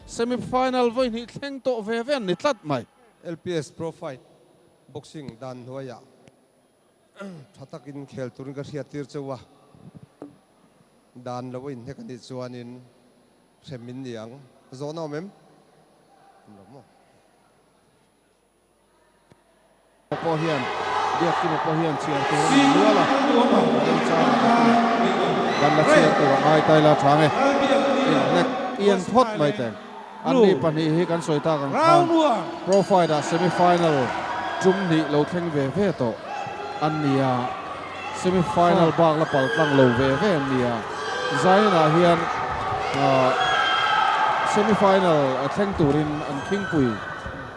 Semi final vawi hnih thleng tawh ve ve an ni tlat mai. LPS Pro Fight Boxing dan hnuaiah tha takin khel turin ka hriattir cheu a, dan lo a inhnek a nih chuanin hrem in ni ang. Zawhna awm em? Awm lo maw? Pawh hian Biakkima pawh hian chhiar tur a nei nual a, remchangah ka ti. Kan la chhiar tur a ngai taila tha nge inhnek ian phawt mai teng. Anni pahnih hi kan sawi tak ang khan Pro Fight ah semi final tum hnih lo thleng ve ve tawh an ni a, semi final bak la pal tlang lo ve ve an ni a. Zion ah hian semi final thleng turin an khingpui.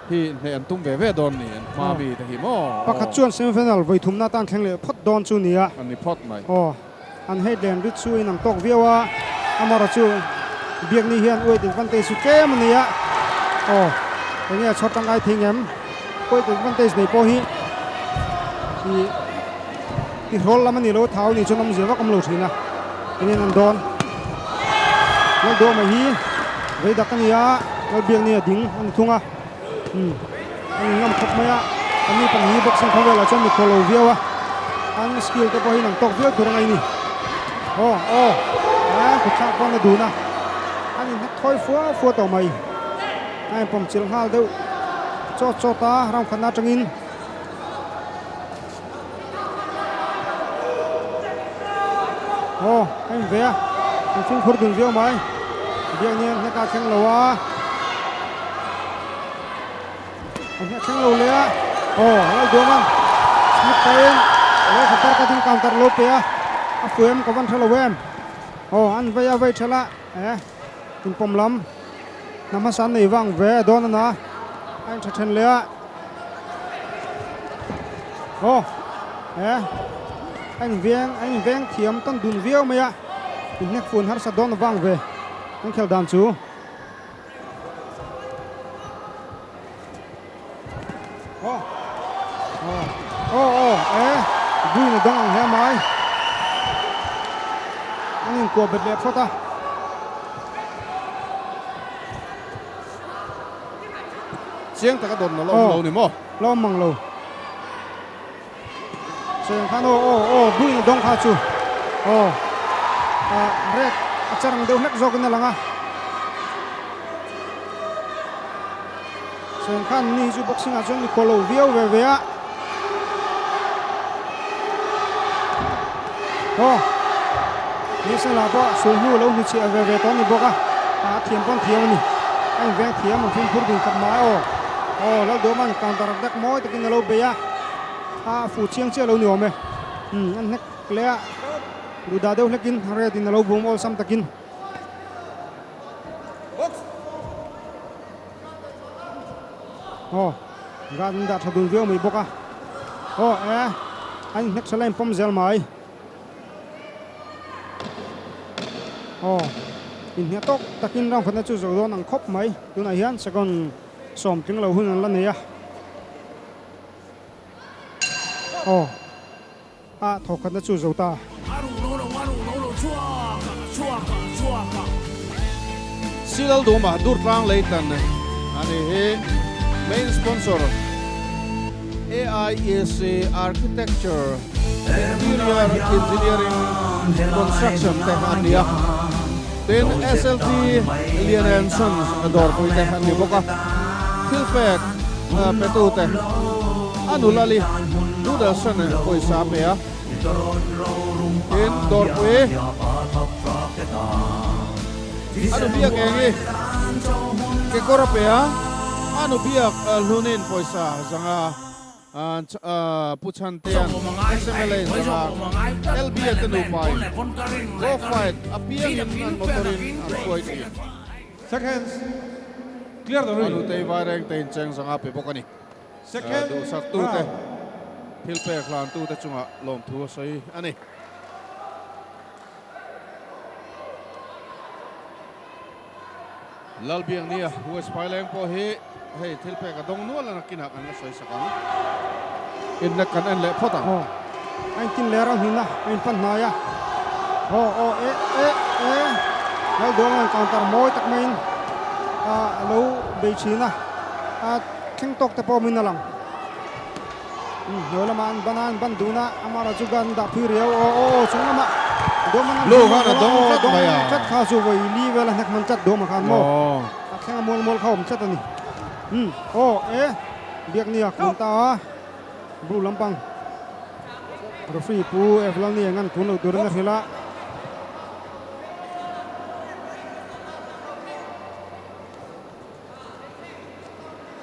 Hi hneh an tum ve ve dawn ni, an hma mi te hi maw? Pakhat chuan semifinal vawi thumna atan thleng leh phawt dawn chu nia. An ni phawt mai. Aw, an height len rit chu in ang tawk viau a, amaherawh chu Biakni hian weight advantage chu tlem a nei a. Aw, enge a chhawr tangkai thei ngem? Weight advantage nei pawh hi i tihrawl lam a ni lo, thau ni chuan awmzia vak awm lo thin a, engin an dawn. Lalduama hi vei dak a ni a, Lalbiakni a ding a ni thung a, umm a ni ngam khawp mai a, a ni pahnih hi boxing khawvelah chuan mi khaw lo viau a, an skill te pawh hi nang tawk viau tur a ngaih a ni. Aw aw a kuthlak pawn a dun a, an inhnek thawi fua fua tawh mai, a inpawm chilh nghal deuh chawt chawt a, round khatna atangin. Aw a in ve a, an fimkhur dun viau mai. Biakni an hneka thleng lo a, an hnek thleng lo leh a, aw Lalduama slip pahin lehkha park a ding counter lo pe a, a fu em ka van hre lo em. Aw an vei a vei thelh a, eh inpawm lam hna hmasa an nei vang ve dawn a na, a intha then leh a. Aw he a inveng a inveng thiam tawn dun viau mai a inhnek fun harsa dawn avang ve an khel dan chu. Aw aw aw e buin a dawng ang hle mai an inkuah bet leh phawt a. Chiang taka dawn na la awm lo ni maw? La awm mang lo. Sawng khan aw aw aw buin a dawng kha chu aw a red a charang deuh hlek zawkin a lang a. Sawng khan ni hi chu boxing ah chuan mikhual lo viau ve ve a. Aw national ah pawh sulhnu lo hnuchhiah ve ve tawh a ni bawk a, a thiam pawn thiam a ni. A inveng thiam ang fimkhur dun khat mai aw. Aw Lalduaman counter attack mawi takin a lo bei a, a fuh chiang chiah lo ni awm e. Umm an hnek leh a, duhdah deuh hlekin red in a lo bum awlsam takin. Aw guard an dah tha dun viau mai bawk a aw e a inhnek tha la inpawm zel mai aw inhnek tawk takin round khatna chu zo dawn ang khawp mai tunah hian second sawm tling lo hun an la nei a aw. A thawkhatna chu zo ta. Silal Duma Durtlang Leitan a ni hi main sponsor AIEC Architecture Interior Engineering Construction te an ni a, tin SLT Lian and Sons dawrpui te an ni bawk a, thilpek petute a nulali Doodleson pawisa a pe a, tin dawrpui a nu biak eng i kekawr a pe a, a nu biak hlunin pawisa zanga Pu Chhantea'n SMLA zanga LBA te nupain Go Fight apiangin an motor-in an hruai thin. Seconds. Clear the A ring. nutei vaireng te incheng zanga pe bawk a ni. Second Duhsaktute, round. thil pek hlantute chungah lawmthu a sawi a ni. Lalbiaknia West Phaileng pawh hi hei thil pek a dawng nual a nakinah kan la sawi sak ang. Inna kan en leh phawt ang. Aw, a intin leh rang hnin a, a inpan hnai a. Aw, aw, e, e, e, Lalduanga'n counter mawi tak maiin a. bei thin a, a thleng tawk te pawh awmin a lang. Hnuai lamah an ban a, an ban dun a, amaherawh chu gun dah phui riau aw aw aw chung lamah dawm an Blue khan a dawng tlat mai a. Dawng tlat kha chu vawi li vel a hnek hman tlat dawm ah khan maw a thleng a mual mual kha a awm tlat a ni. Aw e Biakni a kun ta a, blue lampang referee Pu Evlani ang an kun loh turin a hrilh a.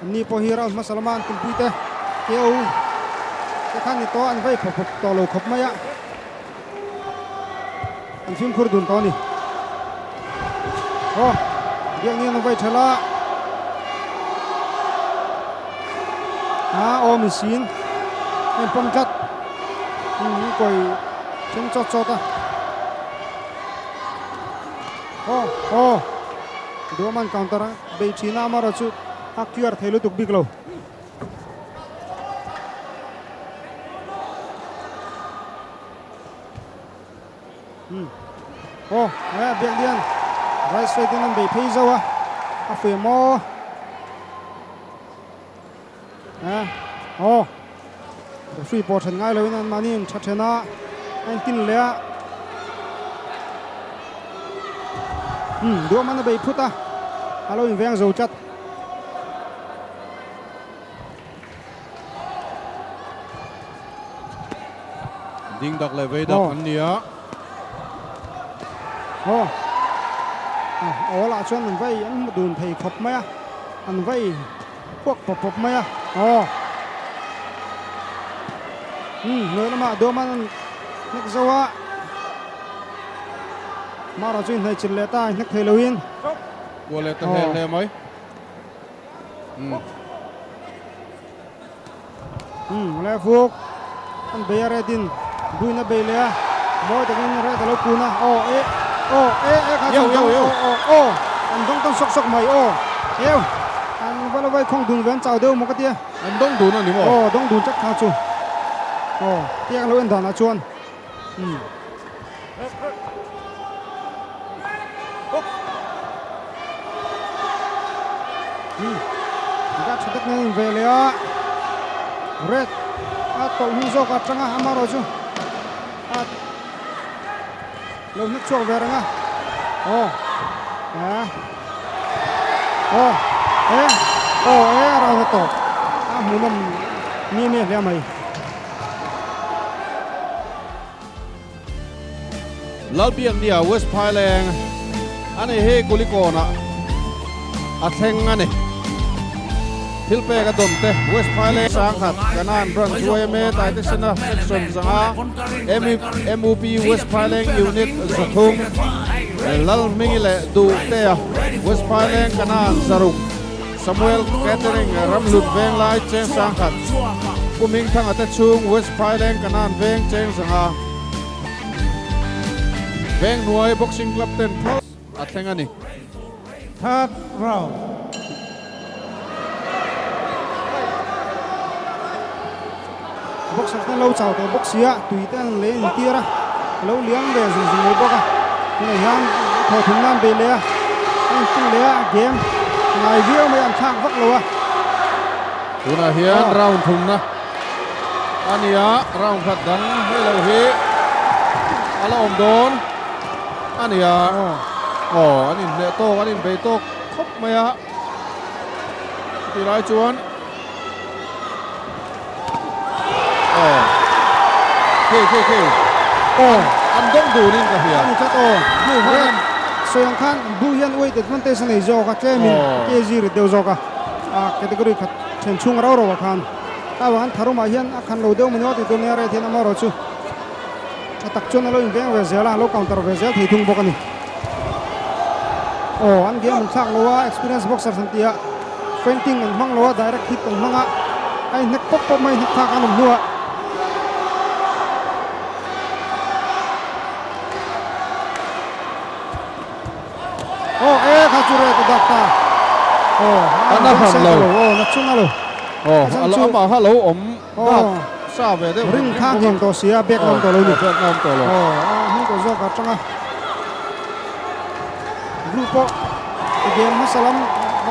Anni pawh hi round hmasa lama an tumpui te KO te khan ni tawh a, an vei phawp phawp tawh lo khawp mai a, an fimkhur dun tawh a ni. Aw, Biakni an vei thelh a, a aw min sin a inpawm tlat, min kawi then chawt chawt a. Aw aw Duaman counter a bei thin a amaherawh chu a clear thei lutuk bik lo. Aw he Biaklian right straight in an bei phei zauh a a fuih maw. Aw referee pawh then ngai loin an mahni in tha then a a intin leh a duahman a bei phut a a lo inveng zo tlat. Ding dak leh vei dak an ni a. Aw aw lah chuan an vei an hmu dun thei khawp mai a an vei. Puak pawp pawp mai a, aw. Umm, hnuai lamah Duaman an hnek zo a. Mara chu inhnaih chilh leh ta, a inhnek thei loin. Kual leh ta hle hle mai. Umm. Umm, leh fuk. An bei a Redin buin a bei leh a, mawi takin Red a lo kun a, aw e, aw e e kha chu an dawng, aw aw aw an dawng tawn sawk sawk mai, aw eu an va la vai khawng dun ve an chau deuh maw ka tia. An dawng dun a ni maw? Aw dawng dun tlat kha chu, aw tiang lo en danah chuan umm. Umm gas tha tak nen a inve leh a, red a tawlh hnung zawk a tang a, amaherawh chu a lo hnek chhuak ve reng a, aw eh aw eh aw eh a round a tawp a hmuhnawm miah miah hle mai. Lalbiaknia West Phaileng a ni hi Kulikawnah a thleng a ni. Thil pek a dawn te West Phaileng Sangkhat Kanan Branch yma Taitesena Section zanga MUP West Phaileng Unit zathum Lalhmingi leh Duhtea West Phaileng Kanan zaruk Samuel Catering Ramhlut Venglai Cheng Sangkhat Pu Hmingthanga te chhung West Phaileng Kanan Veng Cheng zanga Venghnuai Boxing Club ten phal a thleng a ni. Third round. Boxer te lo chau tawh bawk sia tui te an lei an tir a, a lo liam ve zung zung mai bawk a, tunah hian thaw thum nan bei leh a, a inpung leh a game ngai viau mai an thlak vak lo a. Tunah hian round thumna a ni a, round khat dang hei lo hi a la awm dawn a ni a, aw an inhneh tawk an inbei tawk khawp mai a, chutih lai chuan. Aw Khi khi khi Aw An dawng dunin ka hria. Ani tlat aw. Blue hian sawi ang khan blue hian weight advantage a nei zawk a tlemin kg rit deuh zawk a a category khat then chhung rau rau ah khan a vang an tharumah hian a khan lo deuh maw ni aw tih tur nia red hian amaherawh chu tha tak chuan a lo inveng ve zel a a lo counter ve zel thei thung bawk a ni. Aw an game an thlak lo a experience boxers an tih a. Feinting an hmang lo a, direct hit an hmang a, a inhnek pawp pawp mai hnek thlak an awm hnuah. Aw e kha chu red a dak ta. Aw a na hran lo. Aw na chu na lo. Aw a lo amah kha lo awm dak sa ve deuh. Ring kha ngheng tawh si a, back a awm tawh lo ni. Back a awm tawh lo. Aw a hnung tawh zawk a tang a. Blue pawh game hmasa lam.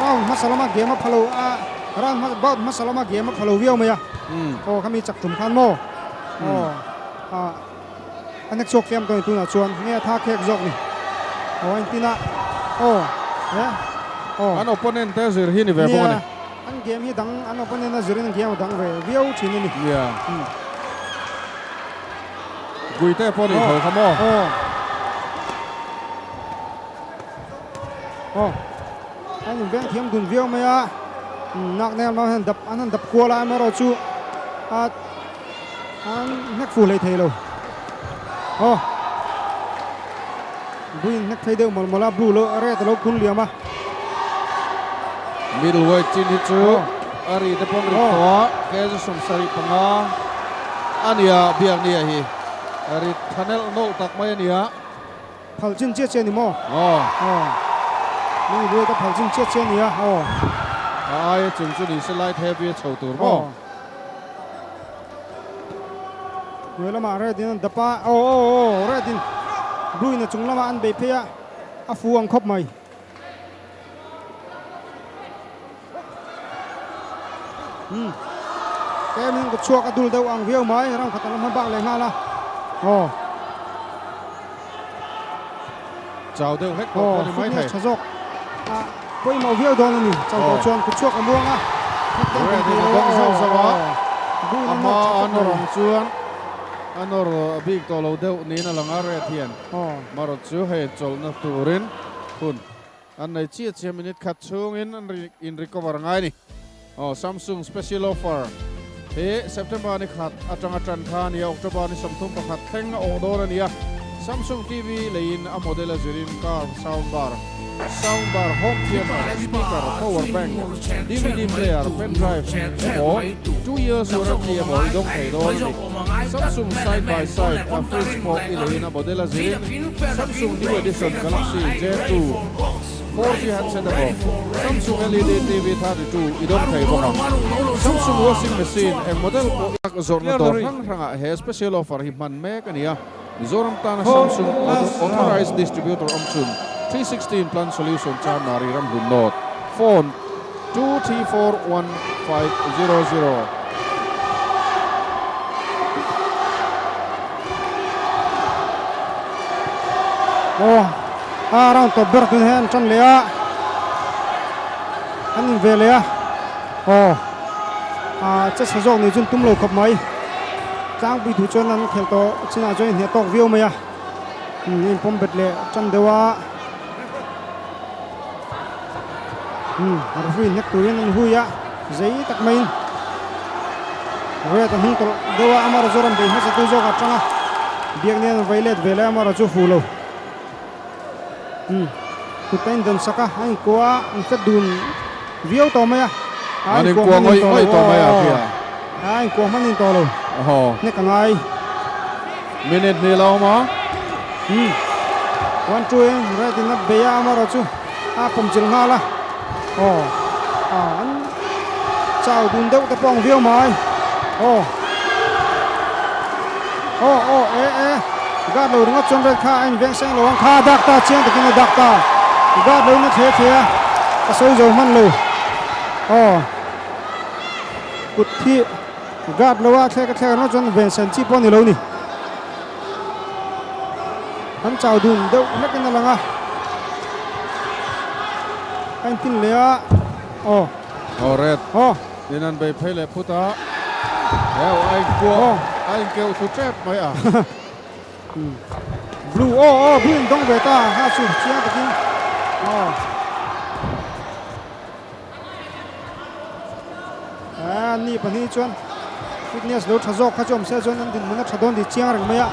round hmasa lama game a phalo a round hmasa bout hmasa lama game a phalo viau mai a aw khami chak tum khan maw aw ah a nek chhuak fiam tawh a ni tunah chuan nge a tha khek zawk ni aw a intin a aw he aw An opponent te zir hi ni ve bawk a ni. Nia an game hi dang an opponent a zirin game a dang ve viau thin a ni. Nia. Guite pawh ni tho kha maw? Aw. Aw. A inveng thiam dun viau mai a. Nak nen lam hian dap an han dap kual a amaherawh chu a an hnek fuh hlei thei lo. Aw. Buin hnek phei deuh mawlh mawlh a blue lo red a lo kun liam a. Middle weight chin hi chu a ri te pawn ri tawh a, kg 75 a nia Biaknia hi a ri tha nelh nawlh tak mai a nia. Phal chin chiah chiah a ni maw? Aw. Aw. Middle weight a phal chin chiah chiah a nia aw. A aia chung chu ni se light heavy a chho tur maw? Aw. Hnuai lamah red in an dap a, aw aw aw red in blue in a chung lamah an bei phei a, a fu ang khawp mai. Umm tlem in ka chhuak a dul deuh ang viau mai ram khat a la hma bak leh nghal a aw. Chau deuh hlek tawh pawh a ni mai thei. Aw fitness tha zawk a pawimawh viau dawn a ni chau tawh chuan kut chhuak a muang a Red in a dawng zauh zauh a a hma a nawr ang chuan a nawr bik tawh lo deuh niin a lang a Red hian marawt chu hei chawlhna turin hun An nei chiah chiah minute khat chhungin an in recover ngai a ni. Aw Samsung special offer hi September ni khat atanga tan kha a ni a, October ni 31 thleng a awh dawn a ni a. Samsung TV leiin a model a zirin car sound bar, sound bar, home theater, speaker, power bank, DVD player, pen drive emaw 2 years warranty emaw i dawng thei dawn a ni. Samsung side by side a fridge pawh i leiin a model a zirin Samsung new edition Galaxy J2 4G handset emaw Samsung LED TV 32 i dawng thei bawk ang. Samsung washing machine eng model pawh i zawrhna dawr hrang hrangah he special offer hi hman mek a ni a. Mizoram tana Samsung authorized distributor awm chhun 316 Plan Solution Chanmari Ramhlun North phone 2341500. Aw a round tawp ber tun hian an tan leh a an in ve leh a aw a che chhe zawk ni chun tum lo khawp mai tlangpui thu chuan an khelh tawh chinah chuan inhne tawk viau mai a in pawm bet leh tan deuh a. Umm referee hnek turin an hui a zei tak maiin red a hnung tawlh deuh a Amara chu rawn bei hmasa tu zawk a tang a biak nen an vei let ve lai Amara chu fu lo umm kut a indan sak a a inkuah a an fet dun viau tawh mai a a inkuah hman in tawh lo aw a inkuah hman in tawh lo hnek a ngai. Minute hnih la awm a. Umm one two in red in a bei a amaherawh chu a pawm chilh nghal a aw ah an chau dun deuh te pawh ang viau mai aw aw aw e e guard lo ringawt chuan red kha a inveng seng lo ang kha a dak ta chiang takin a dak ta guard lo in a thle thle a ka sawi zo hman lo aw kut hi Guard lo a thlek a thlek ringawt chuan ven sen chi pawh a ni lo ni. An chau dun deuh hlekin a lang a. A intin leh a. Aw. Aw red. Aw. Tin an bei phei leh phut a. Heu a inkuah. Aw. A inkeuh thlu tep mai a. Blue aw aw blue in dawng ve ta ha chu chiang takin. Aw. A ni pahnih chuan fitness lo tha zawk kha chu awm se chuan an dinhmun a tha dawn tih chiang reng mai a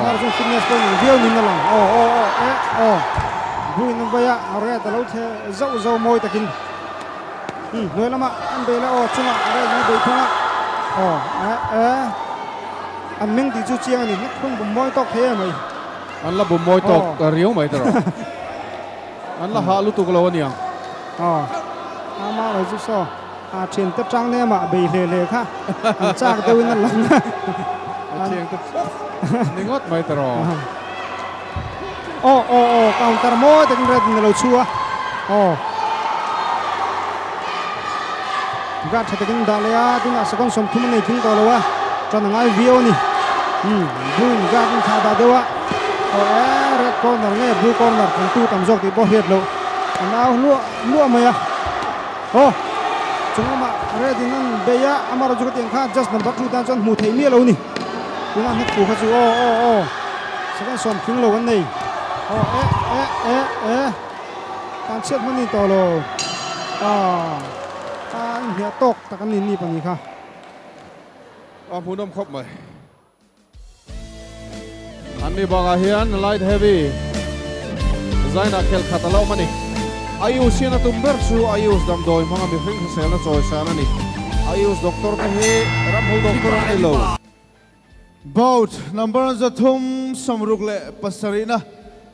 mar chuan fitness pawh in viau nin a lang aw aw aw e aw blue in an vai a red a lo thle zauh zauh mawi takin um hnuai lamah an bei la aw chungah red in a bei thung a aw e e an meng tih chu chiang a ni hlek phun bum mawi tawk thei em mai an la bum mawi tawk riau mai tawh An la hah lutuk lo aniang. Aw, ama lo chu saw a thiante tang nem ah bei hle hle kha an chak deuh in a lang a. A thiante ni ngawt mai ta rawh. Aw aw aw counter mawi takin red in a lo chhu a. Aw. Guard tha takin dah leh a, tunah second 30 a nei tling tawh lo a, tan a ngai viau a ni. Umm blue in guard in thlah dah deuh a, aw e red corner nge blue corner kan tu tam zawk tih pawh hriat loh a nau hluah hluah mai a. Aw chung lamah red in an bei a, amaherawhchu ka tiang kha just number 2 tan chuan hmuh theih miah lo a ni. Tunah hnek tu kha chu aw aw aw second sawm tling lo an nei. Aw e e e e. Tan chhiat hman ni tawh lo. Aw a inhniah tawk tak an ni ni pahnih kha. A hmuhnawm khawp mai. An ni bakah hian light heavy zaina khel khat a lo awm a ni. Ayush hian a tum ber chu Ayush damdawi hmanga mihring hriselna chawisan a ni. Ayush doctor te hi ramhul doctor an ni lo. Bout number 367na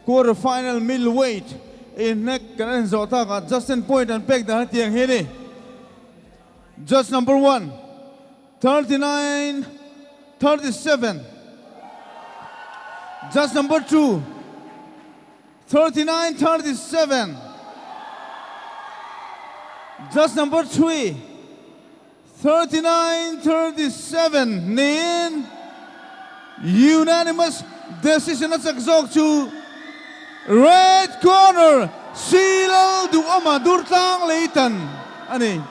quarter final middleweight inhnek kan en zawh takah Justin point an pek dan hetiang hi a ni. Judge number one, 39, 37. Judge number two, 39, 37. Judge number three, 39, 37 niin unanimous decision a chak zawk chu Red Corner Silal Duhawma Durtlang Leitan a ni.